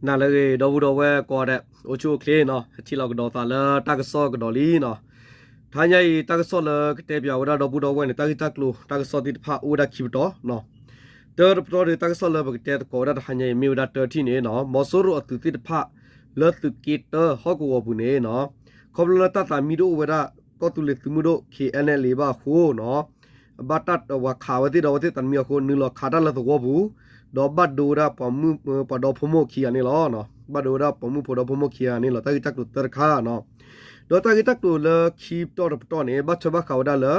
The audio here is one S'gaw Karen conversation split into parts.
နၤလၢအဂ့ၤ ဒီပုၢ်ဒီဝဲၢ်ကိးဂၤဒဲး အိၣ်ဆူၣ်အိၣ်ချ့နီၤ, ထံၣ်လိာ်ကဒီးသးလၢတၢ်ကစီၣ်ကဒီးလံနီၤ. တဟါညါအံၤ တၢ်ကစီၣ်လၢကတဲပၠးဝဲဒၣ်ဒီပုၢ်ဒီဝဲၢ်န့ၣ် တၢ်ဂ့ၢ်တၢ်ကျိၤတၢ်ကစီၣ်သ့ၣ်တဖၣ်အိၣ်ဝဲဒၣ်ခံပတီၢ်နီၤ. တၢတပတီၢ်ဒီး တၢ်ကစီၣ်လၢပကတဲသကိးဝဲဒၣ်တဟါညါအံၤ မ့ၢ်ဝဲဒၣ်တၢထံၣ်န့ၣ်နီၤ, မီၤစိရိၤအသုးသ့ၣ်တဖၣ် လၢသုးက့တၢဟီၣ်ကဝီၤပူၤန့ၣ်နီၤ, ခီဖျိလၢတၢ်သးမံတအိၣ်ဝဲဒၣ် ကီၢ်သူလ့ၤသုးမုၢ်ဒိၣ် K N L A ဘၣ်အဃိနီၤ, ဘၣ်တၢ်ဝၤခးဝဲသ့ၣ်ဒီးအဝဲသ့ၣ်သးတမံအဃိ နုာ်လီၤခးတၢ်လၢသဝီပူၤ, ဒီးဘၣ်ဒိဝဲဒၣ်ပှၤမုၣ် ပှၤဒီဖိမိၢ်ခံဂၤန့ၣ်လီၤ. ဘၣ်ဒိဝဲဒၣ်ပှၤမုၣ်ဖိဒီဖိမိၢ်ခံဂၤန့ၣ်လီၤ. တၢ်ဂ့ၢ်တၢ်ကျိၤတၢတခါနီၤ. ဒီးတၢ်ဂ့ၢ်တၢ်ကျိၤလၢခံပတီၢ်တပတီၢ်န့ၣ် ဘၣ်ထွဲဘၣ်ဃးဝဲဒၣ်လၢ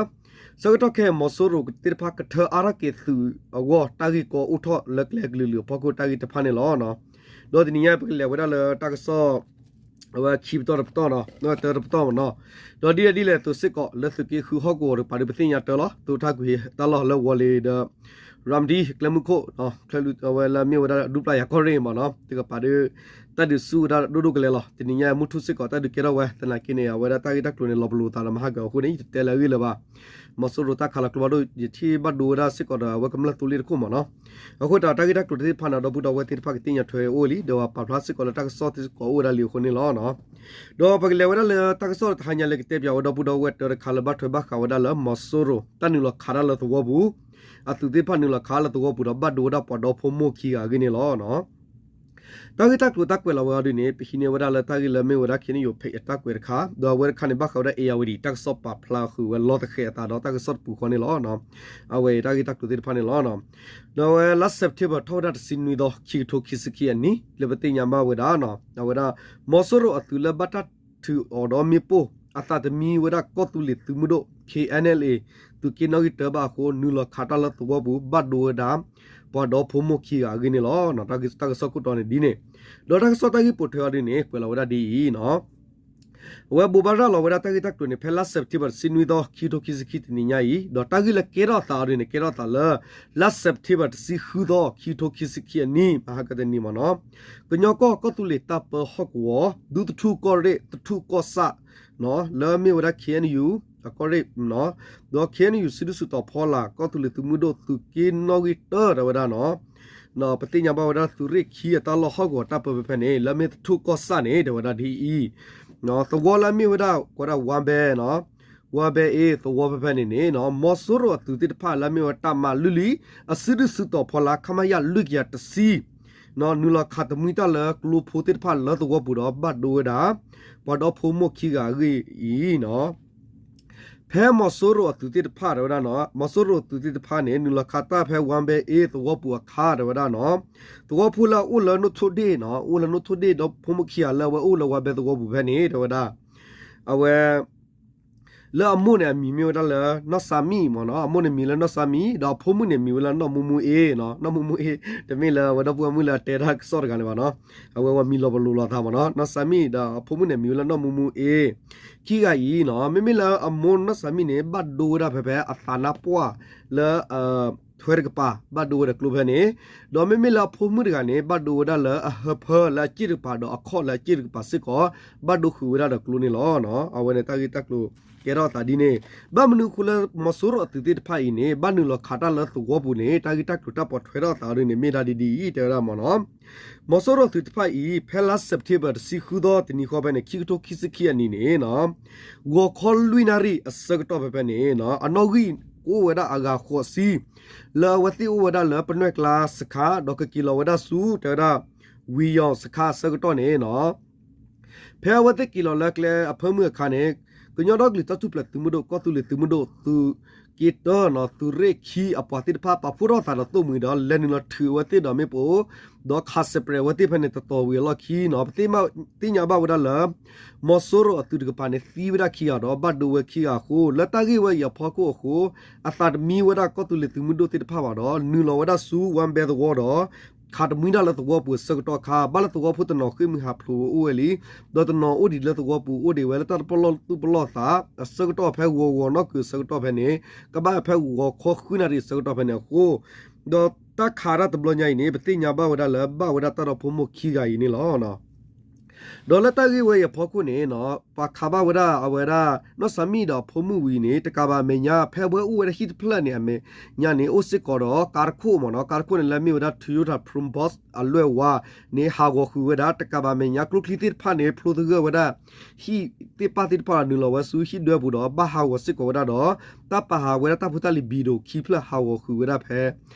ဆၢကတီၢ်ခဲအံၤ မီၤစိရိၤသ့ၣ်တဖၣ်ကထၢအါထီၣ်က့ၤသုးအဂီၢ် တၢ်ဂ့ၢ်ကီအိၣ်ထီၣ်လၢကျဲကလုာ်လုာ်အဖီခိၣ် တၢ်ဂ့ၢ်တဖၣ်န့ၣ်လီၤ. ဒီးတနံၤညါပကလဲၤဝဲဒၣ်လၢတၢ်ကစီၣ် အဝဲခံပတီၢ်တပတီၢ်နီၤ, တၢတပတီၢ်မ့ၢ်နီၤ. ဒီးဒ်လဲၣ်ဒ်လဲၣ်အသိးစ့ၢ်ကီး လၢသုးက့ဃုဟီၣ်ကဝီၤတကပၤဒီး ပသ့ၣ်ညါတၢ်လီၤ, သုးထၢကွံာ်တၢ်လီၢ်လၢဝီၤလ့ၤဒီး ရၤမတံ ကျဲမုၢ်ခိၣ် အဝဲလၢအမ့ၢ်ဝဲဒၣ်ဒူပျၢ်ယၤကီၢ်ရ့ၣ်မ့ၢ်နီၤ, တကပၤဒီး တၢ်ဒုးဆူၣ်ဝဲဒၣ်ဒိၣ်ဒိၣ်ကလဲာ်လီၤ. တနံၤညါမုၢ်ထူၣ်စ့ၢ်ကီး တၢ်ဒုးကဲထီၣ်ဝဲ, သနာ်က့န့ၣ် အဝဲဒၣ်တၢ်ဂ့ၢ်တၢ်ကျိၤန့ၣ် လီၤပလိာ်သးဒီးမဟါကၢၤအဃိန့ၣ် ယတတဲလၢအဂ့ၢ်လၢၤဘၣ်. မီၤစိရိၤတၢ်ခးလီၤကျိဖးဒိၣ် ယထံၣ်ဘၣ်ဒိဝဲဒၣ်စ့ၢ်ကီးဒီး အဝဲကမျၢၢ်သိလ့ၣ်တခိၣ်မ့ၢ်နီၤ. အဃိသတး တၢ်ဂ့ၢ်တၢ်ကျိၤသ့ၣ်တဖၣ်န့ၣ် ဒီပုၢ်ဒီဝဲၢ်သ့ၣ်တဖၣ်ကသ့ၣ်ညါထွဲအိၣ်ဝဲလံ, ဒီးပာ်ဖျါစ့ၢ်ကီးလၢတၢ်ကစီၣ်စ့ၢ်ကီးအိၣ်ဝဲဒၣ်လံအဃိန့ၣ်လီၤ. ဒီးပကလဲၤဝဲဒၣ်လၢတၢ်ကစီၣ်တဟါညါလၢကတဲပၠးဝဲဒီပုၢ်ဒီဝဲၢ်တၢတခါလၢဘၣ်ထွဲဘၣ်ဃးဝဲဒၣ်လၢ မီၤစိရိၤ တၢ်နုာ်လီၤခးတၢ်လၢသဝီပူၤ, အသုးသ့ၣ်တဖၣ်နုာ်လီၤခးလၢသဝီပူၤဒီး ဘၣ်ဒိဝဲဒၣ်ပှၤဒီဖိမိၢ်ခံဂၤအဂ့ၢ်န့ၣ်လီၤ. တၢ်ဂ့ၢ်တၢ်ကျိၤတၢ်ကွဲးလီၤဝဲအီၤဒ်န့ၣ် ပဟံးန့ၢ်ဝဲဒၣ်လၢတၢ်ဂ့ၢ်လၢမ့ၢ်ဝဲဒၣ် K N U ဖဲအတၢ်ကွဲးတခါ, ဒီးအဝဲတခါန့ၣ် ဘၣ်ဃးဝဲဒၣ် ဧရာဝတီ တၢ်ကစီၣ်ပာ်ဖျါဃုာ်ဝဲလီၤသဃဲးအသးဒီးတၢ်ကစီၣ်တပူၤဃီန့ၣ်လီၤ. အဝဲအံၤတၢ်ဂ့ၢ်တၢ်ကျိၤသ့ၣ်တဖၣ်န့ၣ်လီၤ. ဒီးအဝဲလါ September ထီၣ်ဝဲဒၣ်တဆံနွံသီ ခံကထိခံဆံခံအနံၣ် လၢပသ့ၣ်ညါဘၣ်ဝဲဒၣ် အဝဲဒၣ် မီၤစိရိၤအသုးလၢဘၣ်တၢ်ထုးအီၤဒီးမ့ၣ်ပိၢ် အသးတမံဝဲဒၣ်ကီၢ်သူလ့ၤသုးမုၢ်ဒိၣ် K N L A သုးက့နီၣ်ဂံၢ်တၢဘၣ်အဃိ နုာ်လီၤခးတၢ်လၢသဝီပူၤ ဘၣ်ဒိဝဲဒၣ် ပှၤဒီဖိမိၢ်ခံဂၤအဂ့ၢ်န့ၣ်လီၤ. တၢ်ကစီၣ်ခိၣ်တီန့ၣ်ဒ်န့ၣ်, ဒီးတၢ်ကစီၣ်တၢ်ဂ့ၢ်ပိာ်ထွဲအီၤဒ်န့ၣ် ကွဲးလီၤဝဲဒၣ်ဒ်အံၤနီၤ. အဝဲဘိးဘၣ်ရၤလီၤဝဲဒၣ်တၢ်ဂ့ၢ်တၢ်ကျိၤန့ၣ် ဖဲလါ September တဆံနွံသီ ခံကထိခံဆံခံတနံၤညါအံၤ, ဒီးတၢ်ဂ့ၢ်လၢကဲထီၣ်အသးအီၤဒ်န့ၣ် ကဲထီၣ်အသးလၢ လါ September တဆံဃုသီ ခံကထိခံဆံခံအနံၣ် မဟါကတနံၤမ့ၢ်နီၤ, ကညီကီၢ်ကီၢ်သူလ့ၤတၢ်ပၢဟီၣ်ကဝီၤ ဒူသထူၣ်ကီၢ်ရ့ၣ် သထူၣ်ကီၢ်ဆၣ် လၢအမ့ၢ်ဝဲဒၣ် K N U အကီၢ်ရ့ၣ် ဒီး K N U စုဒုၣ်စုတီၤဖီလာ် ကီၢ်သူလ့ၤသုးမုၢ်ဒိၣ် သုးက့နီၣ်ဂံၢ်တၢ တဲဝဲဒၣ်နီၤ. ပသ့ၣ်ညါဘၣ်ဝဲဒၣ်သုးရ့ၣ်ခံအတၢ်လီၢ်ဟီၣ်ကဝီၤတၢ်ပၢဖဲဖဲန့ၣ် လၢအမ့ၢ်သထူၣ်ကီၢ်ဆၣ်န့ၣ် တဲဝဲဒၣ်ဒ်အံၤ, သဝီလၢအမ့ၢ်ဝဲဒၣ် ကိးဒၣ် ဝါဘဲနီၤ, ဝါဘဲအ့ သဝီဖဲဖဲန့ၣ်န့ၣ်နီၤ မီၤစိရိၤအသုးသ့ၣ်တဖၣ်လၢအမ့ၢ်ဝဲ တပ်မ လွံၢ်လွံၢ် အစုဒုၣ်စုတီၤဖီလာ် ခမရ လွံၢ်ကယၤတဆံ နုာ်လီၤခးသမံတၢ်လၢကျိဖိသ့ၣ်တဖၣ်လၢသဝီပူၤဒီး ဘၣ်ဒိဝဲဒၣ် ပှၤဒီဖိမိၢ်ခံဂၤအဂ့ၢ်အံၤနီၤ. ဖဲမီၤစိရိၤအသုးသ့ၣ်တဖၣ်တဲဝဲဒၣ်နီၤ, မီၤစိရိၤအသုးသ့ၣ်တဖၣ်န့ၣ် နုာ်လီၤခးတၢ်ဖဲ ဝါဘဲအ့ သဝီပူၤအခါတဲဝဲဒၣ်နီၤ, သဝီဖိလၢအအိၣ်လၢနိၣ်ထိၣ်ဒ့ၣ်နီၤ, အိၣ်လၢနိၣ်ထိၣ်ဒ့ၣ်ဒီးဖိမိၢ်ခံဂၤလၢအဝဲအိၣ်လၢဝါဘဲသဝီပူၤဖဲန့ၣ် တဲဝဲဒၣ် အဝဲ လၢအမိၢ်န့ၣ်အမံၤမ့ၢ်ဝဲဒၣ်လၢ နီၢ်စါမံၣ်မ့ၢ်နီၤ, အမိၢ်န့ၣ်မံၤလၢနီၢ်စါမံၣ် ဒီးအဖိမုၣ်န့ၣ်မံၤဝဲလၢနီၢ်မူမူအ့နီၤ, နီၢ်မူမူအ့ တမ့ၢ်လၢအဝဲဒီပုၢ်ဝဲၢ်မုၣ်လၢအတဲတၢ်ကစီၣ်တဂၤန့ၣ်ဘၣ်နီၤ, အဝဲဝဲမံၤလီၤပလိာ်လိာ်သးမ့ၢ်နီၤ, နီၢ်စါမံၣ် ဒီးအဖိမုၣ်န့ၣ်မံၤဝဲလၢနီၢ်မူမူအ့ ခံဂၤအံၤနီၤ, မ့မ့ၢ်လၢအမိၢ်နီၢ်စါမံၣ်န့ၣ် ဘၣ်ဒိဝဲဒၣ်ဖဲဖဲအသးနါပှၢ်လၢ ထွဲတကပၤ ဘၣ်ဒိဝဲဒၣ်ကျိဖဲန့ၣ်, ဒီးမ့မ့ၢ်လၢအဖိမုၣ်တဂၤန့ၣ် ဘၣ်ဒိဝဲဒၣ်လၢအဟၢဖၢလၢအစ့ၣ်တကပၤ ဒီးအခီၣ်လၢအစ့ၣ်တကပၤစ့ၢ်ကီး ဘၣ်ဒိဃုာ်ဝဲဒၣ်ဒီးကျိန့ၣ်လီၤ. အဝဲန့ၣ်တၢ်ဂ့ၢ်တၢ်ကျိၤကဲထီၣ်အသးဒ်န့ၣ်, ဘၣ်မနုၤအဃိလၢမီၤစိရိၤအသုးသ့ၣ်တဖၣ်အံၤန့ၣ် ဘၣ်နုာ်လီၤခးတၢ်လၢသဝီပူၤန့ၣ် တၢ်ဂ့ၢ်တၢ်ကျိၤတၢ်ပိာ်ထွဲထီၣ်အသးဒ်န့ၣ် မ့ၢ်ဒၣ်ဒ်ဒ်အံၤ တဲဝဲဒၣ်မ့ၢ်နီၤ. မီၤစိရိၤသုးတဖၣ်အံၤ ဖဲလါ September တဆံဃုသီတနံၤဃီဖဲန့ၣ် ခံကထိခံဆံခံအနံၣ်န့ၣ်နီၤ, ဂီၤခီလွံၢ်နၣ်ရံၣ်အဆၢကတီၢ်ဖဲဖဲန့ၣ်နီၤ, အနီၣ်ဂံၢ်ကအိၣ်ဝဲဒၣ်အဂၤဃိးဆံ, လၢအဝဲသ့ၣ်အိၣ်ဝဲဒၣ်လၢပနွဲၢ်ကျါစခါ ဒီးကက့ၤလီၤဝဲဒၣ်ဆူ တဲဝဲဒၣ် ဝံယီၤစခါအဆၢကတီၢ်န့ၣ်နီၤ ဖဲအဝဲသ့ၣ်က့ၤလီၤလၢကျဲအဖၢမုၢ်အခါန့ၣ်, ကညီဒီကလုာ်တၢ်ထူၣ်ဖျဲးသုးမုၢ်ဒိၣ် ကီၢ်သူလ့ၤသုးမုၢ်ဒိၣ် သုးက့တၢနီၤ သုးရ့ၣ်ခံအပှၤသ့ၣ်တဖၣ် ပာ်ဖှိၣ်ထီၣ်သးဒီးသိၣ်မှံၤဒီး လဲၤနုာ်လီၤထုးအဝဲသ့ၣ်ဒီးမ့ၣ်ပိၢ်, ဒီးခးစဲးပြဲးအဝဲသ့ၣ်ဖဲန့ၣ် တတီၤဝံၤအလီၢ်ခံနီၤ ပသ့ၣ်ညါဘၣ်ဝဲဒၣ်လၢ မီၤစိရိၤအသုးတကပၤန့ၣ် သံဝဲဒၣ်ခံဂၤဒီး ဘၣ်ဒိဝဲခံဂၤအဃိ လၢတၢ်ဂ့ၢ်ဝဲအံၤအဖီခိၣ်အဃိ အသးတမံဝဲဒၣ်ကီၢ်သူလ့ၤသုးမုၢ်ဒိၣ်သ့ၣ်တဖၣ်ဘၣ်ဒီး နုာ်လီၤဝဲဒၣ်ဆူဝါဘဲသဝီဒီး ခးတမှံတၢ်လၢသဝီပူၤအဆၢကတီၢ်အခါ ဘၣ်လၢသဝီဖိတနီၤဃ့ၢ်မှံဟးဖျိးဝဲအိၣ်ဝဲလံ, ဒီးတနီၤအိၣ်ဒံးလၢသဝီပူၤအိၣ်ဒံးဝဲလၢတၢ်တပလီၢ်သူၣ်ပလီၢ်သး အဆၢကတီၢ်ဖဲဂီၤဂီၤနီၢ်ကုၤအဆၢကတီၢ်ဖဲန့ၣ် ကဘၣ်ဖဲဂီၤခီဃုနၣ်ရံၣ်အဆၢကတီၢ်ဖဲန့ၣ်အဃိ, ဒီးတၢ်ခးတၢ်တဘျီညါအံၤန့ၣ် ပသ့ၣ်ညါဘၣ်ဝဲဒၣ်လၢဘၣ်ဝဲဒၣ်တၢ်ဒီဖိမိၢ်ခံဂၤအံၤန့ၣ်လီၤ. ဒီးလၢတၢ်ဂ့ၢ်ဝဲအံၤအဖီခိၣ်န့ၣ် ပှၤခးဘၣ်ဝဲဒၣ်အဝဲဒၣ် နီၢ်စၤမံၣ်ဒီးအဖိမုၣ်ဝံၤန့ၣ် တကးဘၣ်အမဲာ်ညါ ဖဲအဝဲအိၣ်ဝဲဒၣ်ဟံၣ်တဖျၢၣ်န့ၣ် အမဲာ်ညါန့ၣ် အိၣ်စ့ၢ်ကီးဒီးကါတခိၣ်မ့ၢ်နီၤ, ကါတခိၣ်န့ၣ်လၢအမ့ၢ်ဝဲဒၣ် Toyota Probox အလွဲၢ်ဝါန့ၣ် ဟးဂီၤဃုာ်ဝဲဒၣ် တကးဘၣ်အမဲာ်ညါ ကျိချံသ့ၣ်တဖၣ်န့ၣ် ဖျိသဂၢၢ်ဝဲဒၣ် ဟံၣ်သ့ၣ်ပၣ်သ့ၣ်တဖၣ်ဒီးနုာ်လီၤဝဲဆူဟံၣ်ဒွဲပူၤဒီး ဘၣ်ဟးဂီၤစ့ၢ်ကီးဝဲဒၣ်ဒီး တၢ်ပာ်ဟးဝဲဒၣ်တၢ်ဖိတၢ်လံၤဘံၣ်ဒိၣ်ခံဖျၢၣ်ဟးဂီၤဃုာ်ဝဲဒၣ်ဖဲ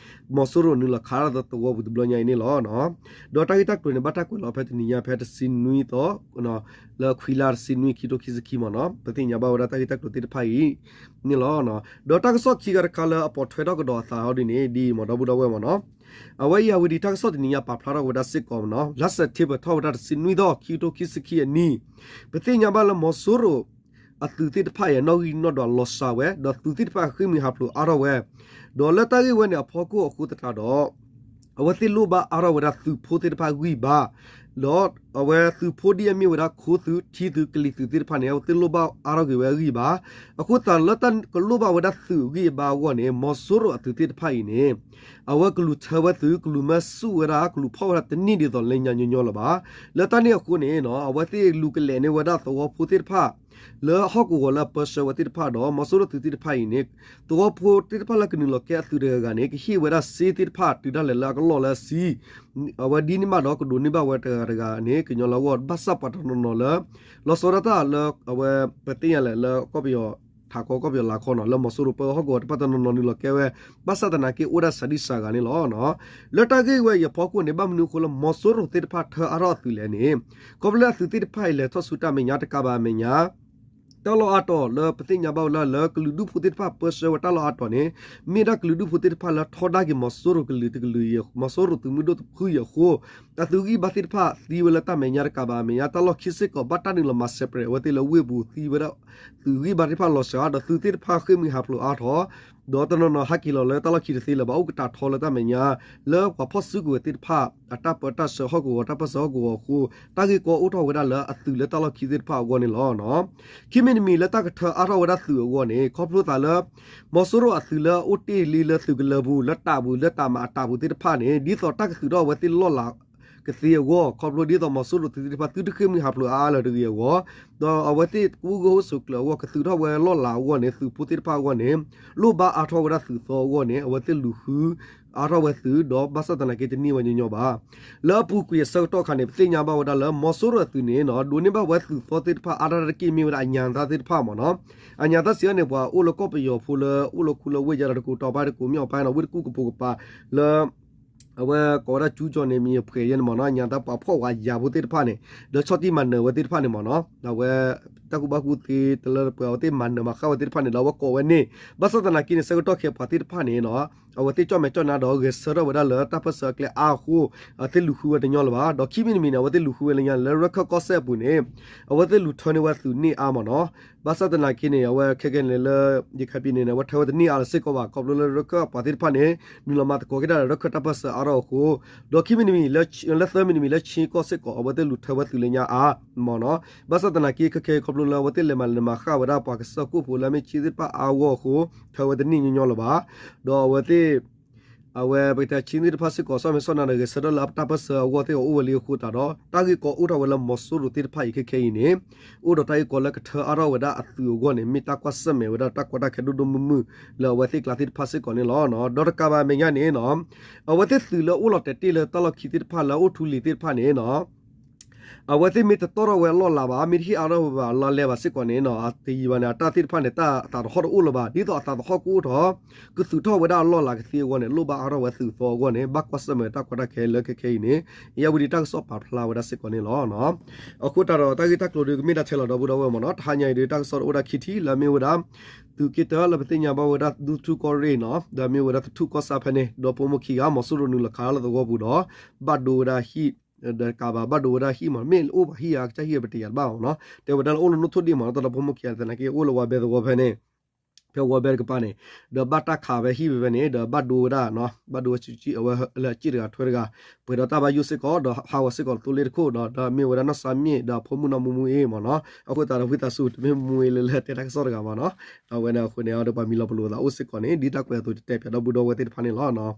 မီၤစိရိၤနုာ်လီၤခးတၢ်သဝီပူၤတဘျီညါအံၤန့ၣ်လီၤ. ဒီးတၢ်ဂ့ၢ်တၢ်ကျိၤန့ၣ် ဘၣ်တၢ်ကွဲးလီၤဖဲတနံၤညါဖဲတဆံနွံသီ လၢခွံလါတဆံနွံ ခံထိခံဆံခံမ့ၢ်နီၤ, ပသ့ၣ်ညါဘၣ်ဝဲဒၣ်တၢ်ဂ့ၢ်တၢ်ကျိၤသ့ၣ်တဖၣ်အံၤန့ၣ်လီၤ. ဒီးတၢ်ကစီၣ်ခံဂၤတခါလၢအပိာ်ထွဲထီၣ်ကဒီးအသးအီၤဒ်န့ၣ် ဒ်အံၤမ့ၢ် ဒီပုၢ်ဒီဝဲၢ်မ့ၢ်နီၤ, အဝဲအံၤ ဧရာဝတီ တၢ်ကစီၣ်တနံၤညါပာ်ဖျါထီၣ်ဝဲဒၣ်စ့ၢ်ကီးမ့ၢ်နီၤ, လါစဲးပထ့ဘၢၣ်ထီၣ်ဝဲဒၣ်တဆံနွံသီ ခံကထိခံဆံခံအနံၣ်, ပသ့ၣ်ညါဘၣ်လၢမီၤစိရိၤ အသုးသ့ၣ်တဖၣ်အံၤ နီၣ်ဂံၢ်နီၣ်ဒွးလီၤစှၤဝဲ ဒီးသုးသ့ၣ်တဖၣ်ဃ့ၢ်မှံဟးဖျိးအါထီၣ်ဝဲ, ဒီးလၢတၢ်ဂ့ၢ်ဝဲန့ၣ်အဖီခိၣ်အဃိသတးဒီး အဝဲသ့ၣ်လိၣ်ဘၣ်အါထီၣ်ဝဲဒၣ်သုးဖိသ့ၣ်တဖၣ်ဂံၢ်ဘါ, ဒီးအဝဲသုးဖိဒ်အမ့ၢ်ဝဲဒၣ်ခိသုး ထံသုး ကလံၤသုးသ့ၣ်တဖၣ်န့ၣ် အဝဲသ့ၣ်လိၣ်ဘၣ်အါထီၣ်က့ၤဝဲအဂံၢ်ဘါ, အဃိသတးလၢတၢ်ကလိၣ်ဘၣ်ဝဲဒၣ်သုးအဂံၢ်အဘါအဂီၢ်န့ၣ် မီၤစိရိၤအသုးသ့ၣ်တဖၣ်အံၤန့ၣ် အဝဲကလူၤထၢဝဲသုး ကလူၤမၢဆူၣ်ဝဲဒၣ် ကလူၤဖီၣ်ဝဲဒၣ်တန့ၢ်ဒ်သိးလၢညါညီညီလၢၤဘၣ်. လၢတၢ်န့ၣ်အဃိန့ၣ် အဝဲသ့ၣ်လူၤကလဲာ်န့ၢ်ဝဲဒၣ်သဝီဖိသ့ၣ်တဖၣ် လၢဟီၣ်ကဝီၤလၢအပၢဆှၢဝဲသ့ၣ်တဖၣ်ဒီး မီၤစိရိၤသုးသ့ၣ်တဖၣ်အံၤန့ၣ် သဝီဖိသ့ၣ်တဖၣ်လၢကနုာ်လီၤကဲအသုးတဂၤဂၤန့ၣ် ကဟ့ၣ်ဝဲဒၣ်စ့သ့ၣ်တဖၣ်တုၤဒၣ်လဲာ်လၢအကလီၢ်လၢအဆံ အဝဲဒ်န့ၣ်ဘၣ်ဒီး ကဒိးန့ၢ်ဘၣ်ဝဲတဂၤတဂၤန့ၣ် ကညီလၢအဂီၢ် ဘၣ်ဆၣ်ပှၤတနီၤနီၤလၢ လီၤဆီဒၣ်တၢ်လၢအဝဲ ပသ့ၣ်ညါလဲၣ်လၢကီၢ်ပယီၤ ထးခီကီၢ်ပယီၤလၤခီနီၤ လၢမီၤစိရိၤပၢဟီၣ်ကဝီၤတဖၣ်တနီၤနီၤနုာ်လီၤကဲဝဲ ဘၣ်ဆၣ်သနာ်က့အိၣ်ဒၣ်စှၤဒံစှၤဂၤန့ၣ်လီၤ. လၢတၢ်ဂ့ၢ်ဝဲအံၤအဖီခိၣ်န့ၣ် ဘၣ်မနုၤအဃိလၢမီၤစိရိၤသ့ၣ်တဖၣ်ထၢအါထီၣ်အသုးလဲၣ်န့ၣ် ခီဖျိလၢအသုးသ့ၣ်တဖၣ်အံၤလဲၤထီၣ်ဆူတၢ်မဲာ်ညါတကးဘၣ်အမဲာ်ညါ တၢ်လီၢ်အါတီၤလၢပသ့ၣ်ညါဘၣ်ဝဲလၢ လၢကလုာ်ဒူၣ်ဖိသ့ၣ်တဖၣ်ပၢဆှၢဝဲတၢ်လီၢ်အါတီၤန့ၣ် မ့ၢ်ဒၣ်ကလုာ်ဒူၣ်ဖိသ့ၣ်တဖၣ်လၢထီဒါက့ၤမီၤစိရိၤကလုာ်တကလုာ်အံၤ မီၤစိရိၤသုးမုၢ်ဒိၣ်တဖုအံၤအဃိ အသုးဂံၢ်ဘါသ့ၣ်တဖၣ်သံဝဲလၢတၢ်မဲာ်ညါတကးဘၣ်အမဲာ်ညါ တၢ်လီၢ်ခံစ့ၢ်ကီး ဘၣ်တၢ်နုာ်လီၤမၤစဲးပြဲးအဝဲသ့ၣ်လၢဝ့ၢ်ပူၤသံဝဲဒၣ် သုးဂံၢ်ဘါသ့ၣ်တဖၣ်လီၤစှၤ ဒီးသုးသ့ၣ်တဖၣ်ဃ့ၢ်မှံဟးဖျိးအါထီၣ် ဒီးတနီၤနီၤဟဲက့ၤလီၤလၢတၢ်လီၢ်ခံတသ့လၢၤဘၣ် အိၣ်ကတၢၢ်ထီလၢတၢ်မဲာ်ညါ လၢပှၤဖီၣ်စုကဝဲၤသ့ၣ်တဖၣ် အတၢ်ပၢတၢ်ဆှၢဟီၣ်ကဝီၤ တၢ်ပၢၢ်ဆှၢဟီၣ်ကဝီၤအဃိ တၢ်ဂ့ၢ်ကီအိၣ်ထီၣ်ဝဲဒၣ်လၢအသုးလၢတၢ်လီၢ်ခံသ့ၣ်တဖၣ်အဂီၢ်န့ၣ်လီၤ. ခံမံၤတမံၤလၢတၢ်ကထၢအါထီၣ်ဝဲဒၣ်သုးအဂီၢ်န့ၣ် ခီဖျိသးလၢ မီၤစိရိၤအသုးလၢအအိၣ်တ့ၢ်လံလၢသုးကလၢၤပူၤ လၢတးပူၤ လၢတးမးအတးပူၤသ့ၣ်တဖၣ်န့ၣ် ဒ်သိးတၢ်ကသုးထီၣ်ဝဲသ့ၣ်လီၢ်လၤကသ့အဂီၢ် ခီဖျိဒ်သိးမီၤစိရိၤသုးသ့ၣ်တဖၣ် သုတဃ့ၢ်မှံဟးဖျိးအါလၢၤတဂ့ၤအဂီၢ် ဒီးအဝဲသ့ၣ်ကအိၣ်ဂၢၢ်အိၣ်ဆိးကျၢၤအဂီၢ် ကသုးထီၣ်ဝဲလီၢ်လၤအဂီၢ်န့ၣ် သုးဖိသ့ၣ်တဖၣ်အဂီၢ်န့ၣ် လိၣ်ဘၣ်အါထီၣ်ဝဲဒၣ်သုးသီအဂီၢ်န့ၣ် အဝဲသ့ၣ်လူၤဃုအါထီၣ်ဝဲသုး ဒီးဘၣ်ဆၣ်သနာ်က့တန့ၢ်ဝဲညီညီဘၣ်. လၢအပူၤကွံာ်အဆၢကတီၢ်ခါန့ၣ် ပသ့ၣ်ညါဘၣ်ဝဲဒၣ်လၢ မီၤစိရိၤအသုးန့ၣ် ဒိးန့ၢ်ဘၣ်ဝဲသုးသီသ့ၣ်တဖၣ်အါထီၣ်တၢ်တက့ၢ်မ့ၢ်ဝဲဒၣ်အညၣ်သၣ်သ့ၣ်တဖၣ်မ့ၢ်နီၤ. အညၣ်သၣ်စံးအီၤန့ၣ် ပှၤအိၣ်လၢကီၢ်ပယီၤဖိလၢအိၣ်လၢခူလၢဝ့ၢ်ယါဒီးတကိးတီၤပၢ်တကိးမ့ၢ်အီၤပၢ်နီၤ ဝ့ၢ်တကူၣ်ကပိာ်ကပၤလၢ အဝဲကိးဝဲဒၣ်ကၠူကၠီၣ်န့ၣ် မ့ၢ်ယဖှဲးယဲန့ၣ်မ့ၢ်နီၤ အညၣ်သၣ်ပှၤဖှီၣ်ဝဲယၤဖိသ့ၣ်တဖၣ်န့ၣ် ဒီးဆီၣ်တံၢ်မၤနၢၤဝဲသ့ၣ်တဖၣ်န့ၣ်မ့ၢ်နီၤ အဝဲ တၢ်ကူၣ်ဘၣ်ကူၣ်သ့တလၢတပှဲၤ အဝဲသ့ၣ်မၤနၢၤမၤဃၣ်ဝဲသ့ၣ်တဖၣ်န့ၣ် ဒီးအဝဲကိးဝဲန့ၣ် ဘၣ်ဆၣ်သနာ်က့န့ၣ် ဆၢကတီၢ်ခဲအံၤပှၤသ့ၣ်တဖၣ်န့ၣ်နီၤ အဝဲသ့ၣ်ကၠီၣ်မဲာ်ကၠီၣ်နါဒီးဂဲၤဆၢထၢၣ်ဝဲဒၣ်လၢတၢ်ပၢၢ်ဆၢအကျဲအါအဃိ အဝဲသ့ၣ်လူၤဃုဝဲတညီလၢၤဘၣ်. ဒီးခံမံၤတမံၤန့ၣ် အဝဲသ့ၣ်လူၤဃုဝဲလၢညါန့ၣ် လၢရခၢၣ်ကီၢ်စဲၣ်အပူၤန့ၣ် အဝဲသ့ၣ်လူၤထၢန့ၢ်ဝဲသုးန့ၢ်အါမ့ၢ်နီၤ. ဘၣ်ဆၣ်သနာ်က့န့ၣ် အဝဲခဲကနံၣ်န့ၣ်လၢ ရခိုင်ပြည်နယ်န့ၣ် အဝဲထၢဝဲတန့ၢ်အါလၢၤစ့ၢ်ကီးဘၣ် ခီဖျိလၢရခၢၣ်ပှၤသ့ၣ်တဖၣ်န့ၣ် နုာ်လီၤမၤသကိးက့ၤတၢ်ဒီးရခၢၣ်တၢ်ပၢၢ်ဆၢအါထီၣ်အဃိ ဒီးခံမံၤတမံၤ လၢသၢမံၤတမံၤလၢ ချင်းကီၢ်စ့ၢ်ကီး အဝဲသ့ၣ်လူၤထၢဝဲသုးလၢညါအါမ့ၢ်နီၤ. ဘၣ်ဆၣ်သနာ်က့ခဲခဲအံၤခီဖျိလၢအဝဲသ့ၣ်လဲၤမၤနၢၤမၤဃၣ်ဝဲဒၣ်ပှၤကစၢၢ်ခိၣ်ဖိလၢအမ့ၢ်ချင်းသ့ၣ်တဖၣ်အါအဂီၢ်အဃိ ထၢဝဲတန့ၢ်ညီညီလၢၤဘၣ်. ဒီးအဝဲသ့ၣ် အဝဲပကတဲချင်းသ့ၣ်တဖၣ်စ့ၢ်ကီး ဆီၣ်မဲာ်ဆီၣ်နါဒီးဂဲၤဆၢထၢၣ်လၢတၢ်ပၢၢ်ဆၢအဂီၢ်သ့ၣ်အအိၣ်ဝဲလံအဃိသတးဒီး တၢ်ဂ့ၢ်ကီအိၣ်ထီၣ်ဝဲလၢမီၤစိရိၤသ့ၣ်တဖၣ်အံၤခဲခဲအံၤန့ၣ် အိၣ်ဒီးတၢ်ဂ့ၢ်ကီလၢကထၢအါထီၣ်ဝဲဒၣ်အသုးအဂီၢ်န့ၣ် မ့ၢ်တၢ်ကွၢ်ဆၢၣ်မဲာ်ဝဲဒၣ်တၢ်ကီတၢ်ခဲဒိၣ်ဒိၣ်မုၢ်မုၢ်လၢအဝဲသ့ၣ်ကျါသ့ၣ်တဖၣ်စ့ၢ်ကီးန့ၣ်လီၤ. ဒီးတကးဘၣ်အမဲာ်ညါန့ၣ် အဝဲသ့ၣ်သုးလၢအိၣ်လီၤတဲာ်တ့ၢ်လၢတၢ်လီၢ်ခံသ့ၣ်တဖၣ်လၢအအိၣ်ထူလံၤသ့ၣ်တဖၣ်န့ၣ် အဝဲသ့ၣ်မ့ၢ်တတီၣ်ထီၣ်ဝဲအလီၢ်လၤဘၣ် မ့ၢ်တဟ့ၣ်အါထီၣ်ဝဲဘၣ်အလီၢ်လဲဘၣ်စ့ၢ်ကီးန့ၣ် တယံာ်ဘၣ်န့ၣ် အတၢ်သ့ၣ်တဖၣ်န့ၣ် တၢ်အသးသဟီၣ်တအိၣ်လၢၤဘၣ် ဒ်သိးအသးသဟီၣ်ကအိၣ်ထီၣ် ကသုးထီၣ်ဝဲဒၣ်အလီၢ်လၤကသ့အဂီၢ်န့ၣ် လိၣ်ဘၣ်အါထီၣ်ဝဲသုးသီအဂီၢ်န့ၣ် ဘၣ်ကွၢ်ဆၢၣ်မဲာ်တၢ်ကီတၢ်ခဲလၢခဲခဲအံၤန့ၣ် အ့ၣ်ယၢ်ဝံၤဒံးတၢ်ကစီၣ်ပာ်ဖျါဝဲဒၣ်စ့ၢ်ကီးန့ၣ်လီၤ. အဃိသတးဒီးတၢ်ဂ့ၢ်တၢ်ကျိၤဒုးကမ့ၢ်ဒၣ်ထဲလီၤဒီပုၢ်ဒီဝဲၢ်မ့ၢ်နီၤ တဟါညါအံၤဒုးတၢ်ကစီၣ်အိၣ်ဒၣ်ခံထံၣ်လၢအမ့ၢ်ဝဲဒၣ် သုးက့တၢလၢပသ့ၣ်ညါဘၣ်ဝဲဒၣ် ဒူထူၣ်ကီၢ်ရ့ၣ်နီၤ ဒီးမ့ၢ်ဝဲဒၣ်သထူၣ်ကီၢ်ဆၣ်ဖဲန့ၣ် ဒီဖိမိၢ်ခံဂၤ မီၤစိရိၤနုာ်လီၤခးလၢသဝီပူၤဒီး ဘၣ်ဒိဝဲဒၣ်ဟံၣ် ဒီးကးဘၣ် ဘၣ်ဒိဝဲဒၣ်ဟံၣ်မ့ၢ် မ့ၢ်အိၣ်ဘၣ်ဟံၣ်ဧါ ကစၢ်ဟံၣ်ဧါ ပတယၤတဘၣ်မ့ၢ်နီၤ တဲဝဲဒၣ်လၢအိၣ်လၢနိၣ်ထိၣ်ဒ့ၣ်မ့ၢ်နီၤ တၢ်ဒီဖိမိၢ်ခံဂၤသနာ်က့ အိၣ်လၢဝါဘဲသဝီဖဲန့ၣ် ဖဲဝီဘဲတကပၤန့ၣ် ဒီးဘၣ်တၢ်ခးဖဲဟံၣ်ဖဲဖဲန့ၣ် ဒီးဘၣ်ဒိဝဲဒၣ် ဘၣ်ဒိဝဲ အဝဲလၢအစ့ၣ်တဂၤထွဲတဂၤ ပှဲၤဒီးတၢ်ဘၣ်ယိၣ်စ့ၢ်ကီး ဒီးဟးဂီၤစ့ၢ်ကီးသိလ့ၣ်တခိၣ်ဒီး ဒီးမ့ၢ်ဝဲဒၣ်နီၢ်စါမ့ၣ် ဒီးဖိမုၣ်နီၢ်မူမူအ့ၣ်မ့ၢ်နီၤ. အဃိသတးဒီးဝံသးစူၤ တမ့ၢ်မူမူအ့ၣ်လၢလၢတဲတၢ်ကစီၣ်တဂၤမ့ၢ်နီၤ. အဝဲန့ၣ်အဃိန့ၣ်ဒီးပှၤမံလီၤပလိာ်သးအိၣ်စ့ၢ်ကီးန့ၣ် ဒ်တၢ်ကွဲးအသိးတတဲပၠးဒီပုၢ်ဒီဝဲၢ်သ့ၣ်တဖၣ်န့ၣ်လီၤ.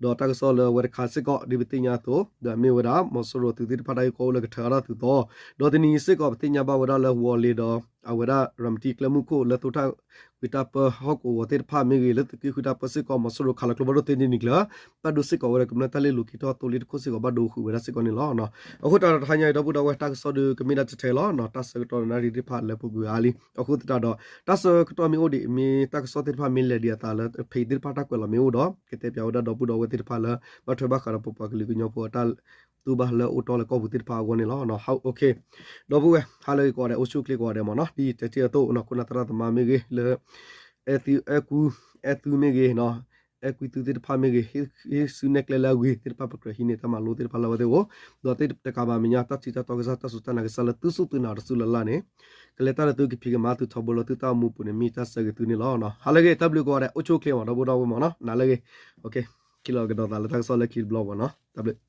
ဒီးတၢ်ကစီၣ်လၢအဝဲတခါစ့ၢ်ကီး ဒ်ပသ့ၣ်ညါအသိး ဒီးမ့ၢ်ဝဲဒၣ် မီၤစိရိၤသုးသ့ၣ်တဖၣ်တၢ်ဂ့ၢ်ကီအိၣ်လၢကထၢအါထီၣ်သုးသီ ဒီးတနံၤအံၤစ့ၢ်ကီး ပသ့ၣ်ညါဘၣ်ဝဲဒၣ်လၢဝီၤလ့ၤဒီး အဝဲဒၣ်ရၤမတံကျဲမုၢ်ခိၣ်လၢသိၣ်ထၣ် ဃုတၢ်ပၢဟီၣ်ကဝီၤသ့ၣ်တဖၣ်မ့ၢ်ဂ့ၤ လၢသုးက့ဃုတၢ်ပၢစ့ၢ်ကီး မီၤစိရိၤခးလီၤကျိဖးဒိၣ်သ့န့ၣ်နံၤကျၢၤ ဘၣ်ဒိစ့ၢ်ကီးဝဲဒီးကမျၢၢ်တၢ်လ့ၢ်လိၤက့ၤထီၣ်သိလ့ၣ်တခိၣ်စ့ၢ်ကီး ဘၣ်ဒိဃုာ်ဝဲဒၣ်စ့ၢ်ကီးန့ၣ်လီၤ. အဃိသတးဒီးတဟါညါအံၤ ဒီပုၢ်ဒီဝဲၢ် တၢ်ကစီၣ်ဒုးကမ့ၢ်ဒၣ်တထဲလီၤ. တၢ်ဆၢကတီၢ်နၣ်ရံၣ်သ့ၣ်တဖၣ်လၢပူၤကွံာ်အါလံ. အဃိသတးဒီး တၢ်ဆၢကတီၢ်မ့ၢ်အိၣ်ဒံး မ့ၢ်တၢ်ကစီၣ်သ့ၣ်တဖၣ်မ့ၢ်လဲၤဒံးအသးလၢ page သ့ၣ်တဖၣ်တၢ်ကွဲးလီၤမ့ၢ်အိၣ်ဒီး ကတဲပၠးဝဲဒၣ်ဒီပုၢ်ဒီဝဲၢ်သ့ၣ်တဖၣ်လၢ ဘၣ်ထွဲဘၣ်ဃးဒီးပပှၤကလုာ်ကညီဖိအတၢ်တူၢ်ဘၣ်လၢအိၣ်တီလၢကီၢ်ပူၤသ့ၣ်တဖၣ်အဂီၢ်န့ၣ်လီၤ. ဒီပုၢ်ဝဲၢ် ဟါလၢအဂ့ၤကိးဂၤဒဲး အိၣ်ဆူၣ်အိၣ်ချ့ကိးဂၤဒဲးမ့ၢ်နီၤ. ဒ်ယတဲတ့ၢ်အသိး ခိၣ်နၢ်သရၣ်သမါမ့ၢ်ဂ့ၤ လၢ အဲၣ်သု အဲၣ်ကွံ အဲၣ်သုမ့ၢ်ဂ့ၤ အဲၣ်ကွံသုသ့ၣ်တဖၣ်မ့ၢ်ဂ့ၤ ဟ့ၣ်စုနဲၣ်ကျဲလၢအဂ့ၤသ့ၣ်တဖၣ် ပကြၢးဟံးန့ၢ်တၢ်မၤလိသ့ၣ်တဖၣ်လၢအဝဲသ့ၣ်အအိၣ် ဒီးသ့ၣ်တကးဘၣ်မဲာ်ညါ တၢ်ထံတၢ်တီကစၢ် တၢ်စူၢ်တၢ်နာ်ကစၢ်လၢသုစူၢ်သုနာ်တစူၢ်လၢ်လၢ်န့ၣ် ကလဲၤတၢ်လၢသုကဖံးကမၤသုထီဘိလၢသုတၢ်အိၣ်မူပူၤန့ၣ် မ့ၢ်တၢ်ဆၢဂ့ၤသုန့ၣ်လီၤ. ဟါလၢအဂ့ၤ တၢ်ဘျုးကိးဂၤဒဲး အိၣ်ဆူၣ်အိၣ်ချ့မ့ၢ် ဒီပုၢ်ဒီဝဲၢ်မ့ၢ်နီၤ နၤလၢအဂ့ၤ ခံလီၤကဒီးသးလၢတၢ်ကစီၣ်လၢခံတဘျီမ့ၢ်နီၤ တၢ်ဘျုး